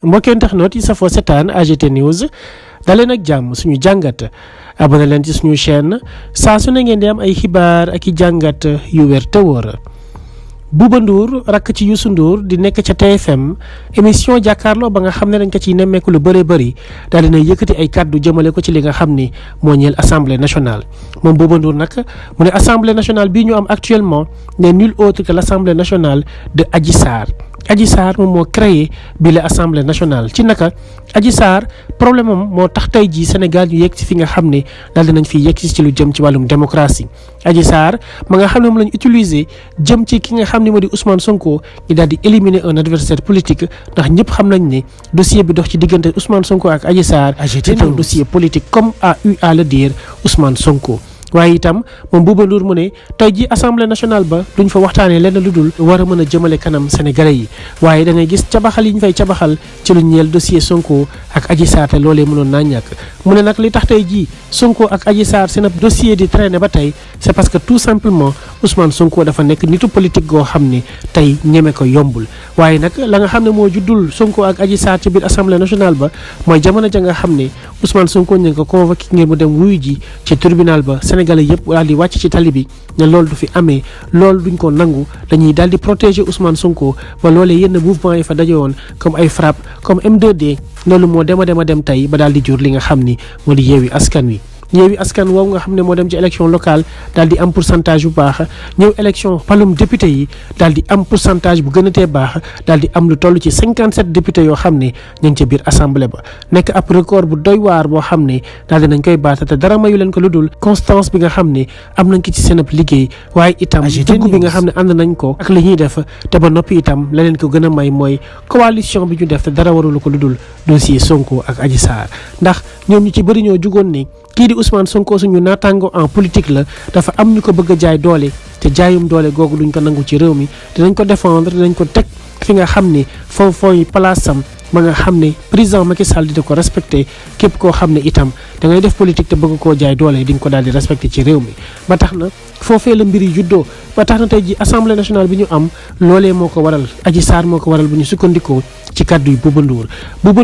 mbokki internautes yi safoo setaan AGT News daleen ak jàmm suñu jàngat abonné leen ci suñu chaîne saa su ne ngeen di am ay xibaar ak i jàngat yu wér te wóor. Bouba Ndour rakk ci Youssou Ndour di nekk ca TFM émission jàkkaarloo ba nga xam ne dañ ko ciy nemmeeku lu bëree bëri daal dina yëkkati ay kàddu jëmale ko ci li nga xam ni moo ñeel assemblée nationale. moom Bouba Ndour nag mu ne assemblée nationale bii ñu am actuellement n'est nul autre que l' assemblée nationale de Adji Sarr. Adji Sarr moom moo créé bi la assemblée nationale ci naka Adji Sarr problème am moo tax tey jii Sénégal ñu yegg ci fi nga xam ne daal dinañ fi yegg ci lu jëm ci wàllum démocratie. Adji Sarr ma nga xam ne moom lañ utiliser jëm ci ki nga xam ne moo di Ousmane Sonko ñu daal di éliminer un adversaire politique ndax ñëpp xam nañ ne dossier bi dox ci diggante Ousmane Sonko ak Adji Sarr c'est un dossier politique comme a eu à le dire Ousmane Sonko. waaye itam moom Bouba Ndour mu ne tey ji assemblée nationale ba duñ fa waxtaanee lenn lu dul war a mën a jëmale kanam sénégalais yi waaye da ngay gis cabaxal yi ñu fay cabaxal ci lu ñeel dossier Sonko ak Adji Sarr te loolee mënoon naa ñàkk mu ne nag li tax tey jii Sonko ak Adji Sarr seen ab dossier di traîner ba tey c'est parce que tout simplement Ousmane Sonko dafa nekk nitu politique goo xam ne tey ñeme ko yombul waaye nag la nga xam ne moo juddul Sonko ak Adji Sarr ci biir assemblée nationale ba mooy jamono ja nga xam ne Ousmane Sonko ñu ngi ko convoqué ngir mu dem wuyu ji ci tribunal ba Sénégalais yëpp daal di wàcc ci tali bi ne loolu du fi amee loolu duñ ko nangu dañuy daal di protéger Ousmane Sonko ba loolee yenn mouvement yi fa daje woon comme ay FRAPP comme M2D loolu moo dem tey ba daal di jur li nga xam ni moo di Yewwi Askan Wi. Yewwi Askan woowu nga xam ne moo dem ci élection locale daal di am pourcentage bu baax ñëw élection palum député yi daal di am pourcentage bu gën a tee baax daal di am lu toll ci 57 députés yoo xam ne ñu ngi ca biir assemblée ba nekk ab record bu doy waar boo xam ne daal di nañ koy baata te dara mayu leen ko lu dul constance bi nga xam ne am nañ ko ci seen ab liggéey waaye itam dëggu bi nga xam ne ànd nañ ko ak li ñuy def te ba noppi itam la leen ko gën a may mooy coalition bi ñu def te dara warulu ko lu dul dossier Sonko ak Adji Sarr ndax ñoom ñu ci bëri ñoo jugoon ni kii di Ousmane Sonko suñu naataango en politique la dafa am ñu ko bëgg a jaay doole te jaayum doole googu duñ ko nangu ci réew mi dinañ ko défendre dinañ ko teg fi nga xam ne fooy place am ba nga xam ne président Macky Sall dina ko respecté képp koo xam ne itam da ngay def politique te bëgg koo jaay doole di nga ko daal di respecté ci réew mi ba tax na foofee la mbir yi juddoo ba tax na tey ji assemblée nationale bi ñu am loolee moo ko waral Adji Sarr moo ko waral bu ñu sukkandikoo ci kàddu yu Bouba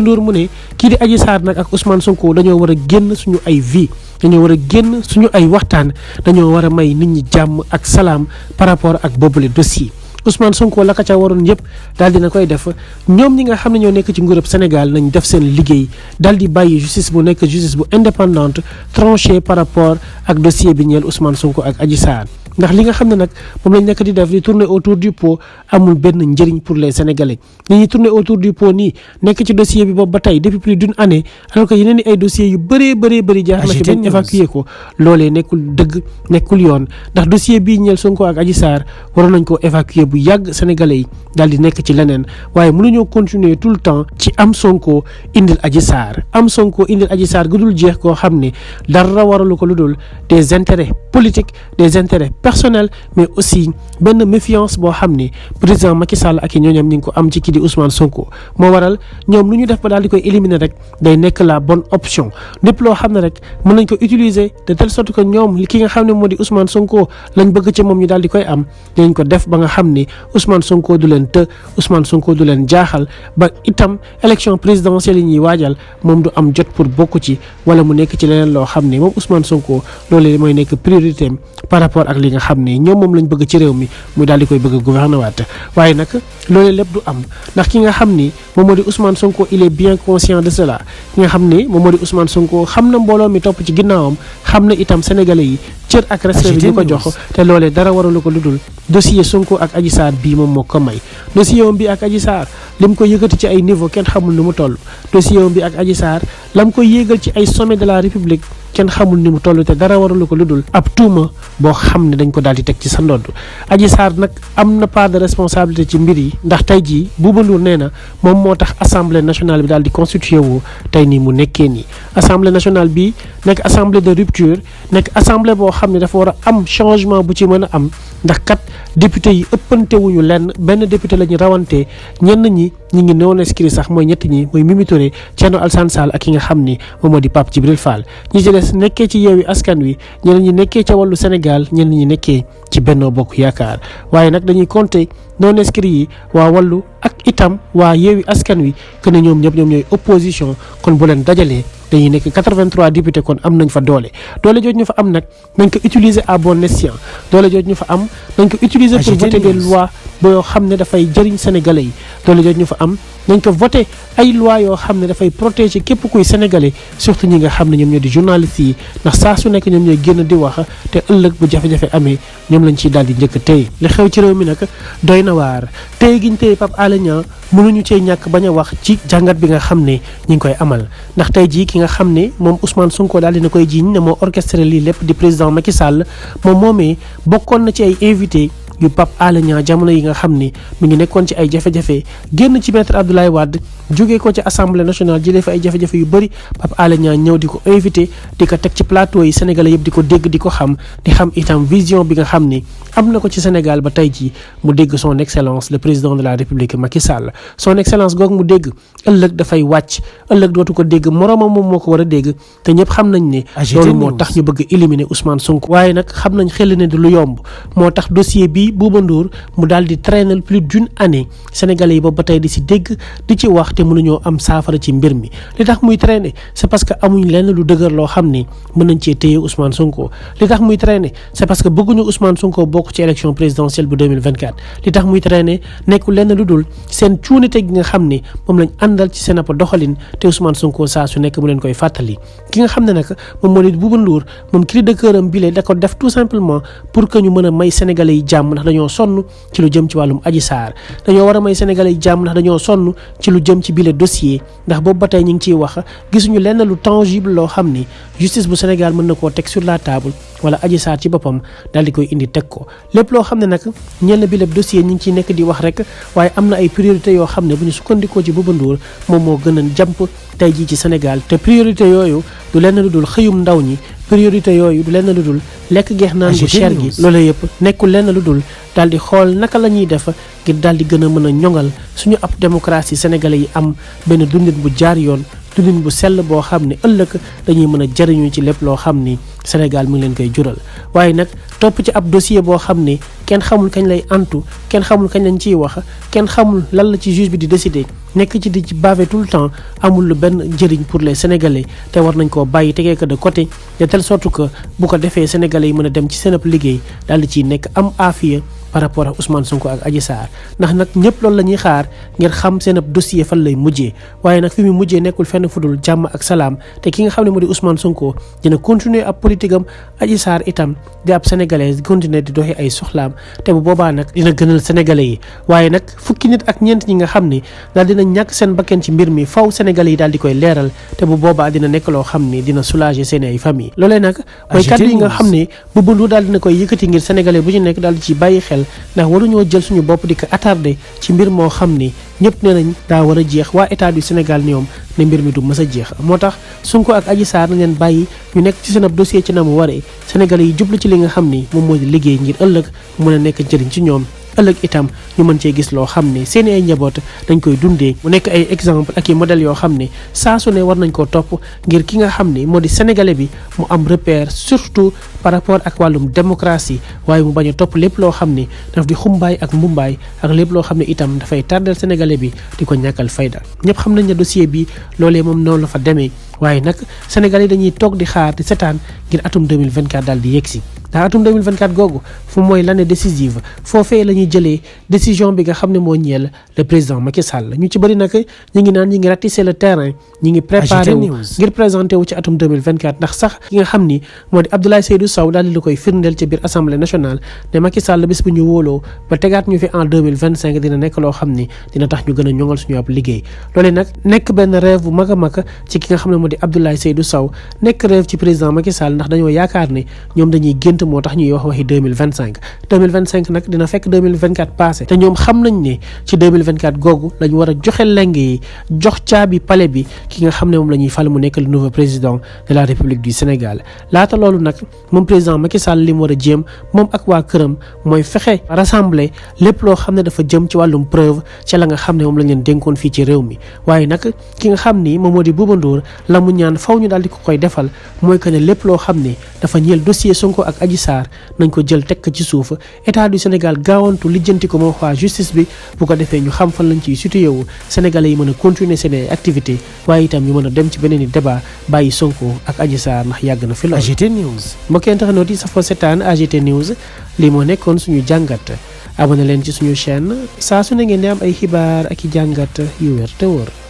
Ndour mu ne kii di Adji Sarr nag ak Ousmane Sonko dañoo war a génn suñu ay vie dañoo war a génn suñu ay waxtaan dañoo war a may nit ñi jàmm ak salaam par rapport ak boobule dossier Ousmane Sonko la ka ca waroon yëpp daal dina koy def ñoom ñi nga xam ne ñoo nekk ci nguurub Sénégal nañ def seen liggéey daal di bàyyi justice bu nekk justice bu indépendante tranché par rapport ak dossier bi ñeel Ousmane Sonko ak Adji Sarr ndax li nga xam ne nag moom lañ nekk di def di tourner autour du pot amul benn njëriñ pour les Sénégalais ni ñuy tourner autour du pot nii nekk ci dossier bi boobu ba tey depuis plus d'une année alors que yeneen i ay dossiers yu bëri jaar na ci bañ évacuer ko loolee nekkul dëgg nekkul yoon ndax dossier bii ñeel Sonko ak Adji Sarr waroon nañ koo évacuer bu yàgg Sénégalais yi daal di nekk ci leneen waaye mënuñoo continuer tout le temps ci am Sonko indil Adji Sarr am Sonko indil Adji Sarr gudul jeex koo xam ne dara waralu ko lu dul des intérêts politiques des intérêts personnel mais aussi benn méfiance boo xam ne président Macky Sall ak i ñooñam ñi ngi ko am ci kii di Ousmane Sonko moo waral ñoom lu ñu def ba daal di koy éliminer rek day nekk la bonne option lépp loo xam ne rek mën nañ ko utiliser de telle sorte que ñoom ki nga xam ne moo di Ousmane Sonko lañ bëgg ci moom ñu daal di koy am dinañ ko def ba nga xam ne Ousmane Sonko du leen Ousmane Sonko du leen jaaxal ba itam élection présidentielle yi ñuy waajal moom du am jot pour bokk ci wala mu nekk ci leneen loo xam ne moom Ousmane Sonko loolu mooy nekk priorité par rapport ak li nga xam ne ñoom moom lañ bëgg ci réew mi muy daal di koy bëgg a gouverner waat waaye nag loolu lépp du am ndax ki nga xam ni moom moo di Ousmane Sonko il est bien conscient de cela ki nga xam ni moom moo di Ousmane Sonko xam na mbooloo mi topp ci ginnaawam xam na itam sénégalais yi cër ak respect bi ñu ko jox te loolee dara waralu ko lu dul dossier Sonko ak Adji Sarr bii moom moo ko may dossier wam bi ak Adji Sarr lim ko yëkkati ci ay niveau kenn xamul ni mu toll dossier wam bi ak Adji Sarr lam ko yéegal ci ay sommet de la République kenn xamul ni mu toll te dara waralu ko lu dul ab tuuma boo xam ne dañ ko daal di teg ci sa ndodd Adji Sarr nag am na part de responsabilité ci mbir yi ndax tey jii Bouba Ndour nee na moom moo tax assemblée nationale bi daal di constitué wu tey nii mu nekkee nii assemblée nationale bi nekk assemblée de rupture nekk assemblée boo xam ne dafa war a am changement bu ci mën a am ndax kat député yi ëppante wuñu lenn benn député la ñu rawantee ñenn ñi ñi ngi non inscrit sax mooy ñett ñi mooy Mimi Touré Thierno Alassane Sall ak ki nga xam ni moom moo di Pape Djibril Fall ñi ci des nekkee ci Yewwi Askan Wi ñeneen ñi nekkee ca Wallu Sénégal ñeneen ñi nekkee ci Benno Bokk Yaakaar waaye nag dañuy compter non inscrit yi waa Wallu ak itam waa Yewwi Askan Wi que ne ñoom ñooy opposition kon bu leen dajalee dañuy nekk 83 députés kon am nañ fa doole jooju ñu fa am nag nañ ko utiliser à bon escient doole jooju ñu fa am nañ ko utiliser pour voter des lois boo xam ne dafay jëriñ sénégalais yi doole jooju ñu fa am nañ ko voter ay lois yoo xam ne dafay protéger képp kuy sénégalais surtout ñi nga xam ne ñoom ñoo di journalistes yi ndax saa su nekk ñoom ñooy génn di wax te ëllëg bu jafe-jafe amee ñoom lañ ciy daal di njëkk tey li xew ci réew mi nag doy na waar tey giñ tey Pape Alé Niang mënuñu cee ñàkk bañ a wax ci jàngat bi nga xam ne ñi ngi koy amal ndax tey jii ki nga xam ne moom Ousmane Sonko daal dina koy jiiñ ne moo orchestré lii lépp di président Macky Sall moom moomee bokkoon na ci ay invité yu Pape Alé Niang jamono yi nga xam ni mi ngi nekkoon ci ay jafe-jafe génn ci maître Abdoulaye Wade jógee ko ci assemblée nationale jëlee fa ay jafe-jafe yu bëri Pape Alé Niang ñëw di ko invité di ko teg ci plateau yi sénégalais yëpp di ko dégg di ko xam di xam itam vision bi nga xam ni am na ko ci Sénégal ba tey jii mu dégg son excellence le président de la république Macky Sall son excellence googu mu dégg ëllëg dafay wàcc ëllëg dootu ko dégg moroomam moom moo ko war a dégg te ñëpp xam nañ ne loolu moo tax ñu bëgg éliminer Ousmane Sonko waaye nag xam nañ xel ne du lu yomb moo tax dossier bi Bouba Ndour mu daal di traîner plus d'une année sénégalais yi boobu ba tey di si dégg di ci wax te mënuñoo am saafara ci mbir mi li tax muy traîner c'est parce que amuñ lenn lu dëgër loo xam ni mën nañ cee téye Ousmane Sonko li tax muy traîner c'est parce que bëgguñu Ousmane Sonko bokk ci élection présidentielle bu 2024 li tax muy traîner nekkul lenn lu dul seen cuunite gi nga xam ne moom lañ àndal ci seen ab doxalin te Ousmane Sonko saa su nekk mu leen koy fàttali ki nga xam ne nag moom moo di Bouba Ndour moom cri de cœur am bile da ko def tout simplement pour que ñu mën a may sénégalais yi jàmm ndax dañoo sonn ci lu jëm ci wàllum Adji Sarr dañoo war a may sénégalais yi jàmm ndax dañoo sonn ci lu jëm ci bile dossier ndax boobu ba tey ñu ngi ciy wax gisuñu lenn lu tangible loo xam ni justice bu Sénégal mën na koo teg sur la table wala Adji Sarr ci boppam daal di koy indi teg ko lépp loo xam ne nag ñenn bi lépp dossier ñi ngi ciy nekk di wax rek waaye am na ay priorité yoo xam ne bu ñu sukkandikoo ci Bouba Ndour moom moo gën a jàmp tey jii ci Sénégal te priorité yooyu du lenn lu dul xëyum ndaw ñi priorité yooyu du lenn lu dul lekk geex naan bu cher gi loolu yëpp nekkul lenn lu dul daal di xool naka la ñuy def ngir daal di gën a mën a ñoŋal suñu ab démocratie sénégalais yi am benn dundin bu jaar yoon dundin bu sell boo xam ne ëllëg dañuy mën a jariñu ci lépp loo xam ni Sénégal mi ngi leen koy jural waaye nag topp ci ab dossier boo xam ne kenn xamul kañ lay antu kenn xamul kañ lañ ciy wax kenn xamul lan la ci juge bi di décider nekk ci di ci bavé tout le temps amul lu benn njëriñ pour les Sénégalais te war nañ koo bàyyi tegee ko de côté de telle sorte que bu ko defee Sénégalais yi mën a dem ci seen ab liggéey daal di ciy nekk am aafiya par rapport ak Ousmane Sonko ak Adji Sarr ndax nag ñëpp loolu la ñuy xaar ngir xam seen ab dossier fan lay mujjee waaye nag fi mu mujjee nekkul fenn fudul jàmm ak salaam te ki nga xam ne moo di Ousmane Sonko dina continuer ab politique am Adji Sarr itam di ab sénégalais di continuer di doxee ay soxlaam te bu boobaa nag dina gënal sénégalais yi waaye nag fukki nit ak ñeent ñi nga xam ne daal dina ñàkk seen bakken ci mbir mi faw sénégalais yi daal di koy leeral te bu boobaa dina nekk loo xam ne dina soulager seen ay famille loolee nag mooy kàddu yi nga xam ne Bouba Ndour daal dina koy yëkkati ngir sénégalais bu ñu nekk daal di ci bàyyi xel ndax waruñoo jël suñu bopp di ko attardé ci mbir moo xam ni ñëpp nee nañ daa war a jeex waa état du Sénégal ñoom ne mbir mi du mës a jeex moo tax Sonko ak Adji Sarr nañ leen bàyyi ñu nekk ci seen ab dossier ci na mu waree sénégalais yi jublu ci li nga xam ni moom moo di liggéey ngir ëllëg mën a nekk njëriñ ci ñoom ëllëg itam ñu mën cee gis loo xam ne seeni ay njaboot dañ koy dundee mu nekk ay exemple ak i modèles yoo xam ne saa su ne war nañ koo topp ngir ki nga xam ne moo di sénégalais bi mu am repère surtout par rapport ak wàllum démocratie waaye mu bañ a topp lépp loo xam ne daf di xumbaay ak mbumbaay ak lépp loo xam ne itam dafay tardel sénégalais bi di ko ñàkkal fayda ñëpp xam nañ ne dossier bi loolee moom noonu la fa demee waaye nag sénégalais dañuy toog di xaar di setaan ngir atum 2024 daal di yegsi ndax atum 2024 googu fu mooy l'année décisive foofee la ñuy jëlee décision bi nga xam ne moo ñeel le président Macky Sall ñu ci bëri nag ñi ngi naan ñi ngi ratisser le terrain ñi ngi préparé wu ngir présenté wu ci atum 2024 ndax sax ki nga xam ni moo di Abdoulaye Seydou Sow daal di la koy firndeel ci biir assemblée nationale ne Macky Sall bis bu ñu wóoloo ba tegaat ñu fi en 2025 dina nekk loo xam ni dina tax ñu gën a ñoŋal suñu ab liggéey loolee nag nekk benn rêve bu mag a mag ci ki nga xam ne moo di Abdoulaye Seydou Sow nekk rêve ci président Macky Sall ndax dañoo yaakaar ne ñoom dañuy génn lënt moo tax ñuy wax waxi 2025 nag dina fekk 2024 passé te ñoom xam nañ ne ci 2024 googu lañ war a joxe leng yi jox caabi palais bi ki nga xam ne moom la ñuy fal mu nekk le nouveau président de la République du Sénégal laata loolu nag moom président Macky Sall li mu war a jéem moom ak waa këram mooy fexe rassembler lépp loo xam ne dafa jëm ci wàllum preuve ci la nga xam ne moom lañ leen dénkoon fii ci réew mi waaye nag ki nga xam ni moom moo di Bouba Ndour la mu ñaan faw ñu daal di ko koy defal mooy que ne lépp loo xam ne dafa ñeel dossier Sonko ak Adji Sarr nañ ko jël teg ko ci suuf état du Sénégal gaawantu lijjanti ko moo waa justice bi bu ko defee ñu xam fan lañ ciy situé wu sénégalais yi mën a continuer seen activité waaye itam ñu mën a dem ci beneen i débat bàyyi Sonko ak Adji Sarr ndax yàgg na fi lool. AGT News mbokki internautes yi safoo seetaan AGT News lii moo nekkoon suñu jàngat abonné leen ci suñu chaîne saa su ne ngeen di am ay xibaar ak i jàngat yu wér te wóor.